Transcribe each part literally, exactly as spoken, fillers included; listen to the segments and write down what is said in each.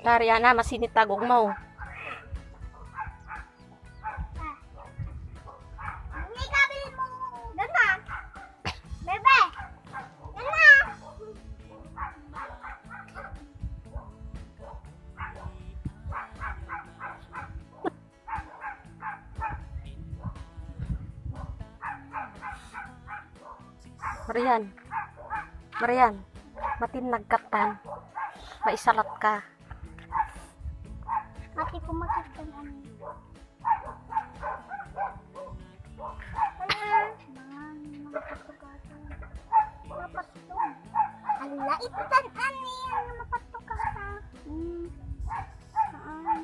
Kari, ana, masinit ta gugmaw. Ang ikabil mo. Doon na. Bebe. Doon na. Marian. Marian. Matinnag ka tan. Maisalat ka. Ate, kumakit ka na. Mga, mga pagkagatan. Mga patong. Ala, itan, ani, ang mga patong ka. Hmm. Ah.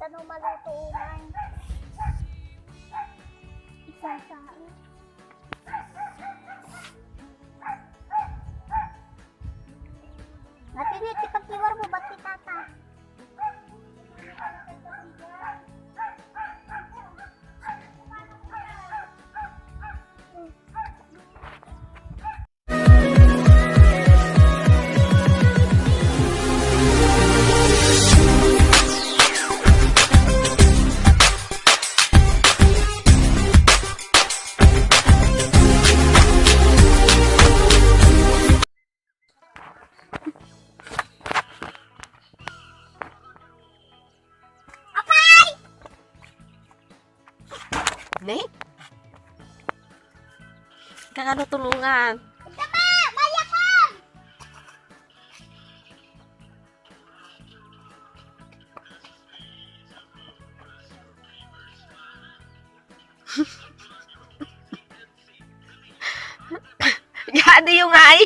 Tano maluto, umay. Isa sa, Natinit ti pagkiwar mo, ba't ti tata? Apay! Ne? Kakano tulungan? Dama! Mayakan! Yadi yung ay.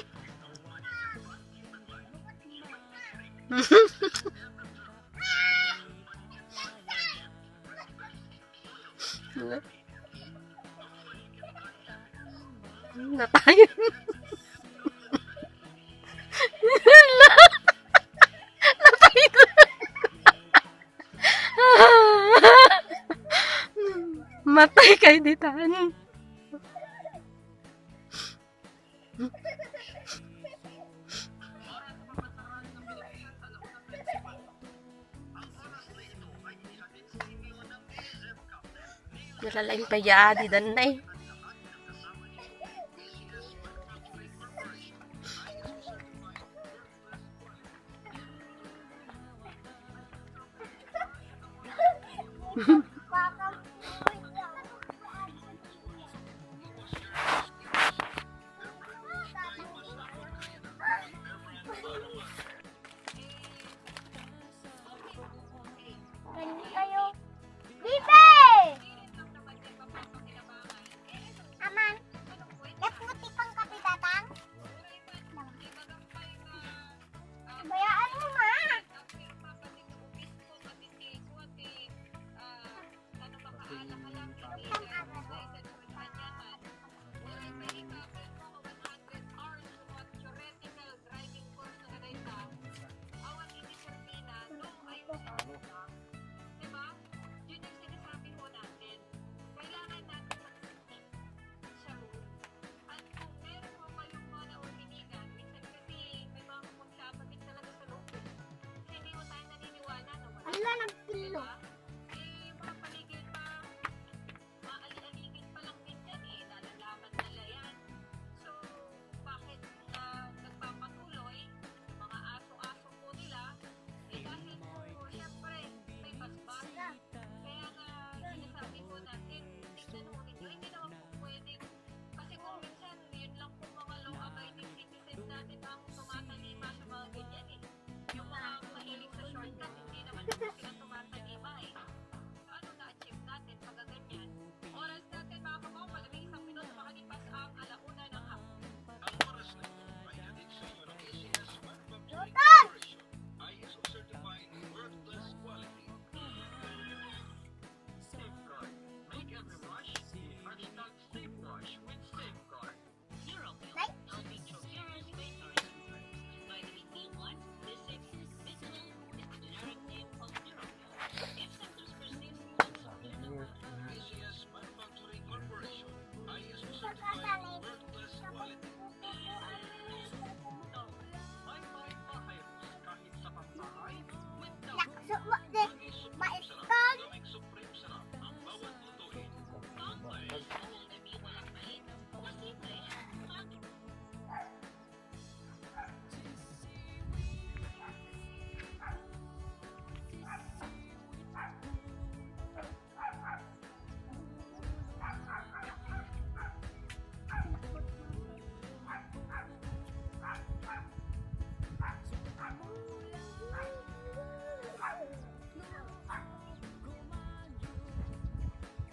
Natay. Natay ko. Matay kay ditan. Nalalaing pa ya, di dan na eh. Kani kayo? Bibe! Aman, naputi kang kapitatang? Bayaan mo, ma.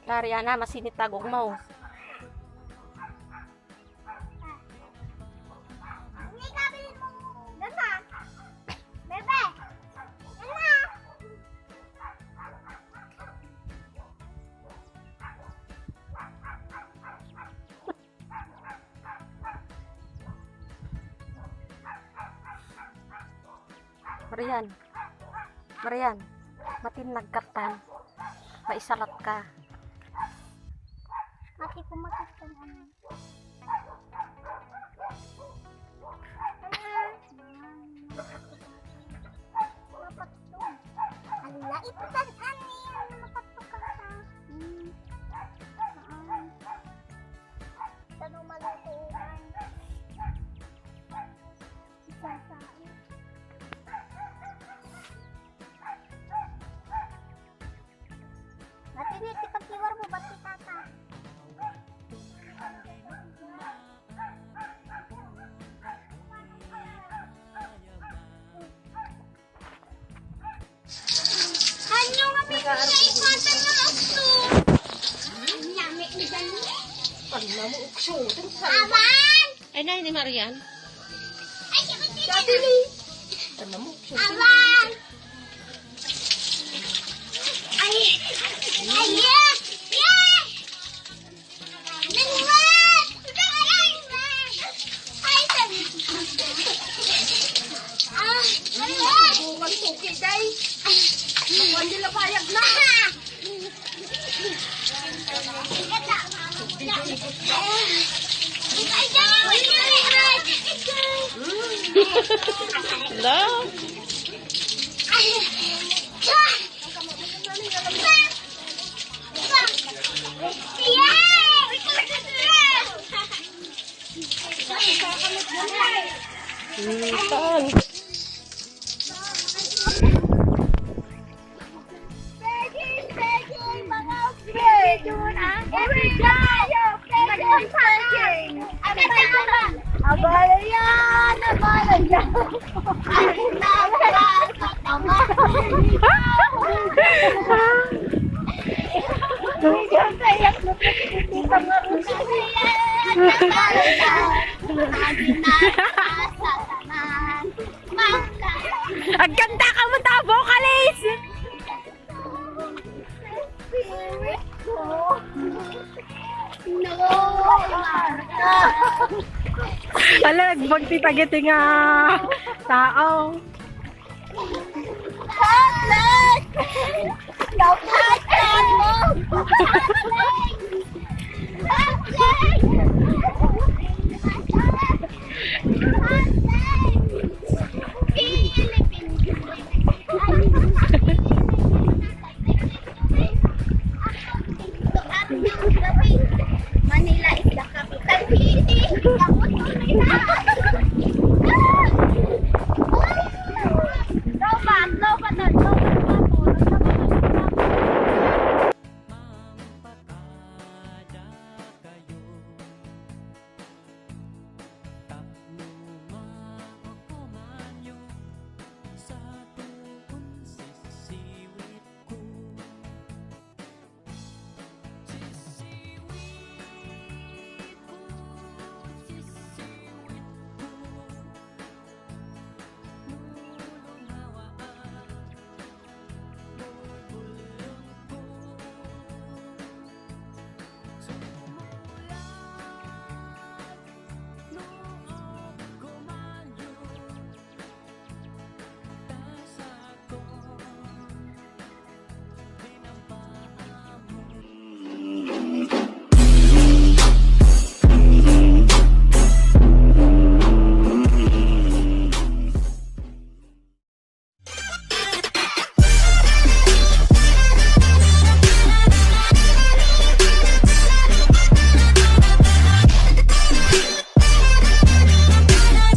Tari, ana, masinit ta gugmaw. Hindi ka bilhin mo. Ganda. Bebe. Ganda. Marian. Marian. Matinnag ka tan. Maisalat ka. Mati ko makita na. Mapatog. Ala, iputan ani, ano, mapatog ka sa. Hmm. Saan? Saan mo malutuan? Isasain. Natinit ti pagtiwar mo, ba't ti tata? Ano nga may gusto? Ang yami ni Dani. Pag namu ukso, itong sa Aman! Ay, nay ni Marian. Ay, siya ko Dati ni. Pag namu ukso. Aman! Ay! Ay! Yes! Yes! Bungan ko, kiday. Kuwan nila payag na. Hello? Saan? Abala yan! Abala yan! Ay, nabasa naman! Ay, ang kaya ko, nakikita nga rin siya. Abala yan! Abala yan! Agkanta ka mo ta, vocalist! No! Ala, nagbagti dagiti nga tao. Public! Public! Public!